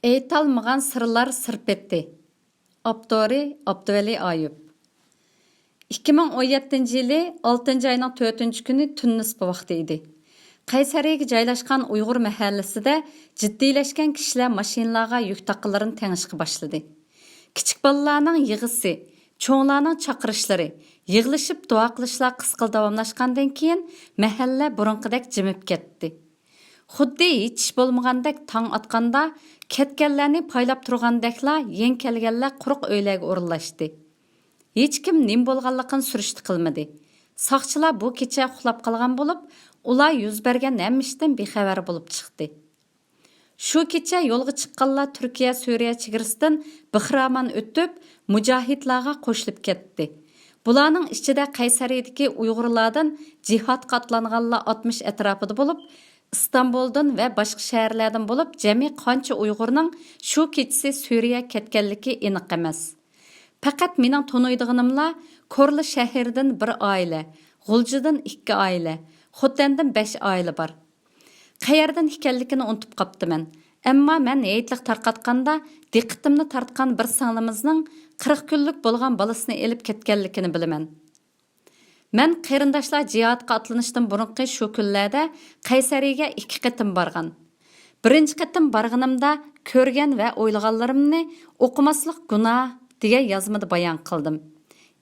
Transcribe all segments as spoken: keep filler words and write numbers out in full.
ئېيتالمىغان سىرلار سىر پېتى. ئاپتورى: ئابدۇۋەلى ئايۇپ. ئىككى مىڭ ئون يەتتىنچى يىلى ئالتىنچى ئاينىڭ تۆتىنچى كۈنى تۈن نىسپا ۋاقتى ئىدى. قەيسەرىگە جايلاشقان ئۇيغۇر مەھەللىسىدە جىددىيلەشكەن كىشىلەر ماشىنىلارغا يۈك تاققانلىرىنى تېڭىشقا باشلىدى. كىچىك بالىلارنىڭ يىغىسى، چوڭلارنىڭ چاقىرىشلىرى، يىغلىشىپ دۇئا قىلىشلار قىسقىلا داۋاملاشقاندىن كېيىن، مەھەللە بۇرۇنقىدەك جىمىپ كەتتى. خۇددى ھېچ ئىش بولمىغاندەك تاڭ ئاتقاندا، كەتكەنلەرنى پايلاپ تۇرغاندەكلا يېڭى كەلگەنلەر قۇرۇق ئۆيلەرگە ئورۇنلاشتى. ھېچكىم نېمە بولغانلىقىنى سۈرۈشتە قىلمىدى. ساقچىلار بۇ كېچە ئۇخلاپ قالغان بولۇپ، ئۇلار يۈز بەرگەن ھەممە ئىشتىن بىخەۋەر بولۇپ چىقتى. شۇ كېچە يولغا چىققانلار تۈركىيە-سۈرىيە چېگرىسىدىن بىخرامان ئۆتۈپ، مۇجاھىدلارغا قوشۇلۇپ كەتتى. بۇلارنىڭ ئىچىدە قەيسەرىدىكى ئۇيغۇرلاردىن جىھادقا ئاتلانغانلار ئاتمىش ئەتراپىدا بولۇپ، ئىستانبۇلدىن ۋە باشقا شەھەرلەردىن بولۇپ جەمئىي قانچە ئۇيغۇرنىڭ شۇ كېچىسى سۈرىيە كەتكەنلىكى ئېنىق ئەمەس. پەقەت مېنىڭ تونۇيدىغىنىملا كورلا شەھىرىدىن بىر ئائىلە، غۇلجىدىن ئىككى ئائىلە، خوتەندىن بەش ئائىلە بار. قەيەردىن ئىكەنلىكىنى ئۇنتۇپ قاپتىمەن. ئەمما مەن ھېيتلىق تارقاتقاندا دىققىتىمنى تارتقان بىر سىڭلىمىزنىڭ قىرىق كۈنلۈك بولغان بالىسىنى ئېلىپ كەتكەنلىكىنى بىلىمەن. مەن قېرىنداشلار جىھادقا ئاتلىنىشتىن بۇرۇنقى شۇ كۈنلەردە قەيسەرىگە ئىككى قېتىم بارغان. بىرىنچى قېتىم بارغىنىمدا كۆرگەن ۋە ئويلىغانلىرىمنى ئوقۇماسلىق گۇناھ دېگەن يازمىدا بايان قىلدىم.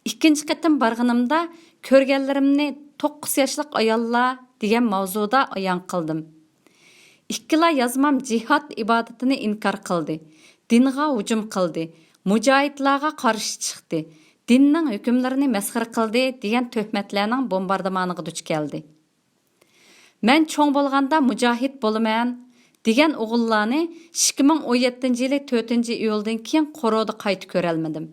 ئىككىنچى قېتىم بارغىنىمدا كۆرگەنلىرىمنى توققۇز ياشلىق ئاياللار دېگەن ماۋزۇدا ئايان قىلدىم. ئىككىلا يازمام جىھاد ئىبادىتىنى ئىنكار قىلدى، دىنغا ھۇجۇم قىلدى، مۇجاھىدلارغا قارشى چىقتى، دىننىڭ ھۆكۈملىرىنى مەسخىرە قىلدى دېگەن تۆھمەتلەرنىڭ بومباردىمانىغا دۇچ كەلدى. مەن چوڭ بولغاندا مۇجاھىد بولىمەن دېگەن ئوغۇللارنى ئىككى مىڭ ئون يەتتىنچى يىلى تۆتىنچى ئىيۇلدىن كېيىن قورۇدا قايتا كۆرەلمىدىم.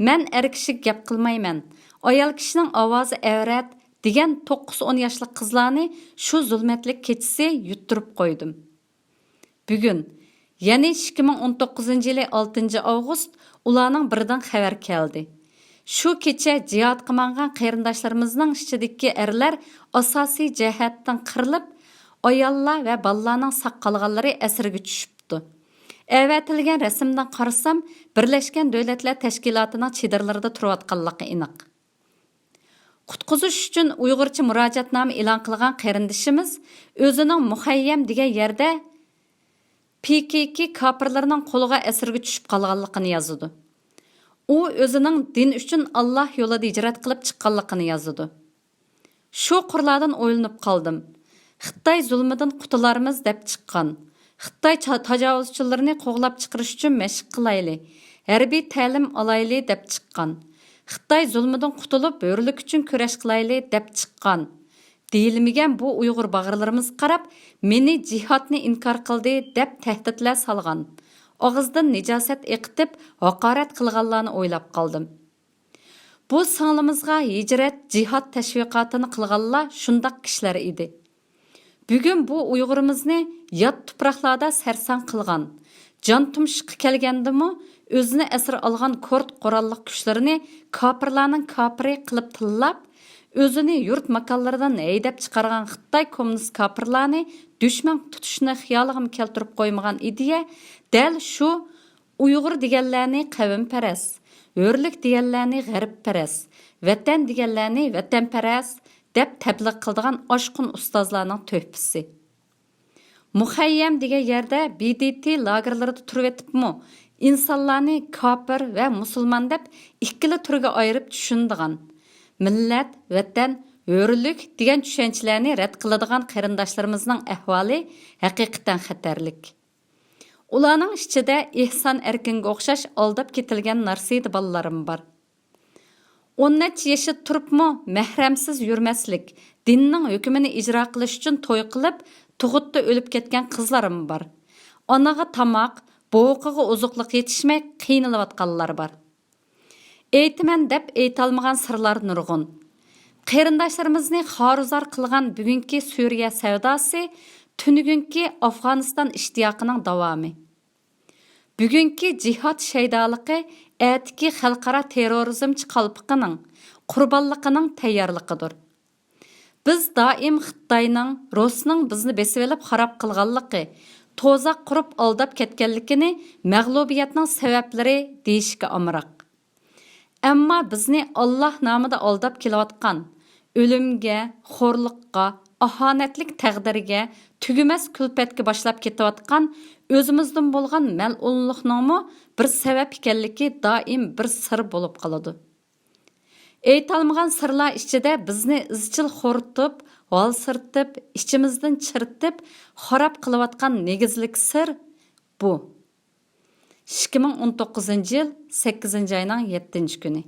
مەن ئەر كىشىگە گەپ قىلمايمەن، ئايال كىشىنىڭ ئاۋازى ئەۋرەت دېگەن توققۇز-ئون ياشلىق قىزلارنى شۇ زۇلمەتلىك كېچىسى يۇتتۇرۇپ قويدۇم. بۈگۈن، يەنى ئىككى مىڭ ئون توققۇزىنچى يىلى ئالتىنچى ئاۋغۇست، ئۇلارنىڭ بىرىدىن خەۋەر كەلدى. شۇ كېچە جىھادقا ماڭغان قېرىنداشلىرىمىزنىڭ ئىچىدىكى ئەرلەر ئاساسىي جەھەتتىن قىرىلىپ، ئاياللار ۋە بالىلارنىڭ ساق قالغانلىرى ئەسىرگە چۈشۈپتۇ. ئەۋەتىلگەن رەسىمدىن قارىسام، بىرلەشكەن دۆلەتلەر تەشكىلاتىنىڭ چېدىرلىرىدا تۇرۇۋاتقانلىقى ئېنىق. قۇتقۇزۇش ئۈچۈن ئۇيغۇرچە مۇراجىئەتنامە ئېلان قىلغان قېرىندىشىمىز ئۆزىنىڭ مۇخەييەم دېگەن يەردە پىكىكى كاپىرلىرىنىڭ قولىغا ئەسىرگە چۈشۈپ قالغانلىقىنى يازىدۇ. ئۇ ئۆزىنىڭ دىن ئۈچۈن ئاللاھ يولىدا ھىجرەت قىلىپ چىققانلىقىنى يازىدۇ. شۇ قۇرلاردىن ئويلىنىپ قالدىم. خىتاي زۇلمىدىن قۇتۇلارمىز دەپ چىققان. خىتاي چا-، تاجاۋۇزچىلىرىنى قوغلاپ چىقىرىش ئۈچۈن مەشىق قىلايلى، ھەربىي تەلىم ئالايلى دەپ چىققان. خىتاي زۇلمىدىن قۇتۇلۇپ ھۆرلۈك ئۈچۈن كۈرەش قىلايلى دەپ چىققان. دېيىلمىگەن بۇ ئۇيغۇر باغرىلىرىمىزغا قاراپ، مېنى جىھادنى ئىنكار قىلدى دەپ تەھدىتلەر سالغان، ئاغزىدىن نىجاسەت ئېقىتىپ ھاقارەت قىلغانلارنى ئويلاپ قالدىم. بۇ سىڭلىمىزغا ھىجرەت، جىھاد تەشۋىقاتىنى قىلغانلار شۇنداق كىشىلەر ئىدى. بۈگۈن بۇ ئۇيغۇرىمىزنى يات تۇپراقلاردا سەرسان قىلغان، جان تۇمشۇققا كەلگەندىمۇ ئۆزىنى ئەسىر ئالغان كۇرد قوراللىق كۈچلىرىنى كاپىرلارنىڭ كاپىرى قىلىپ تىللاپ، ئۆزىنى يۇرت ماكانلىرىدىن ھەيدەپ چىقارغان خىتاي كوممۇنىست كاپىرلارنى دۈشمەن تۇتۇشنى خىيالىغىمۇ كەلتۈرۈپ قويمىغان ئىدىيە دەل شۇ ئۇيغۇر دېگەنلەرنى قەۋمپەرەس، ھۆرلۈك دېگەنلەرنى غەربپەرەس، ۋەتەن دېگەنلەرنى ۋەتەنپەرەس دەپ تەبلىغ قىلىدىغان ئاشقۇن ئۇستازلارنىڭ تۆھپىسى. مۇخەييەم دېگەن يەردە بې دې تې لاگېرلىرىدا تۇرۇۋېتىپمۇ، ئىنسانلارنى كاپىر ۋە مۇسۇلمان دەپ ئىككىلا تۈرگە ئايرىپ چۈشىنىدىغان، مىللەت، ۋەتەن، ھۆرلۈك دېگەن چۈشەنچىلەرنى رەت قىلىدىغان قېرىنداشلىرىمىزنىڭ ئەھۋالى ھەقىقەتەن خەتەرلىك. ئۇلارنىڭ ئىچىدە ئېھسان ئەركىنگە ئوخشاش ئالداپ كېتىلگەن نارسىدە بالىلارمۇ بار. ئون نەچچە يېشىدا تۇرۇپمۇ مەھرەمسىز يۈرمەسلىك، دىننىڭ ھۆكمىنى ئىجرا قىلىش ئۈچۈن توي قىلىپ، تۇغۇتتا ئۆلۈپ كەتكەن قىزلارمۇ بار. ئانىغا تاماق، بوۋىقىغا ئوزۇقلۇق يېتىشمەي قىينىلىۋاتقانلار بار. ئېيتىمەن دەپ ئېيتالمىغان سىرلار نۇرغۇن. قېرىنداشلىرىمىزنى خارۇزار قىلغان بۈگۈنكى سۈرىيە سەۋداسى تۈنۈگۈنكى ئافغانىستان ئىشتىياقىنىڭ داۋامى. بۈگۈنكى جىھاد شەيدالىقى ئەتىكى خەلقئارا تېررورىزمچى قالپىقىنىڭ، قۇربانلىقىنىڭ تەييارلىقىدۇر. بىز دائىم خىتاينىڭ، رۇسنىڭ بىزنى بېسىۋېلىپ خاراب قىلغانلىقى، توزاق قۇرۇپ ئالداپ كەتكەنلىكىنى مەغلۇبىيەتنىڭ سەۋەبلىرى دېيىشكە ئامراق. ئەمما بىزنى ئاللاھ نامىدا ئالداپ كېلىۋاتقان، ئۆلۈمگە، خورلۇققا، ئاھانەتلىك تەقدىرگە، تۈگىمەس كۈلپەتكە باشلاپ كېتىۋاتقان ئۆزىمىزدىن بولغان مەلئۇنلۇقنىڭمۇ بىر سەۋەب ئىكەنلىكى دائىم بىر سىر بولۇپ قالىدۇ. ئېيتالمىغان سىرلار ئىچىدە بىزنى ئىزچىل خورىتىپ، ھالسىرىتىپ، ئىچىمىزدىن چىرىتىپ، خاراب قىلىۋاتقان نېگىزلىك سىر بۇ. ئىككى مىڭ ئون توققۇزىنچى يىل سەككىزىنچى ئاينىڭ يەتتىنچى كۈنى.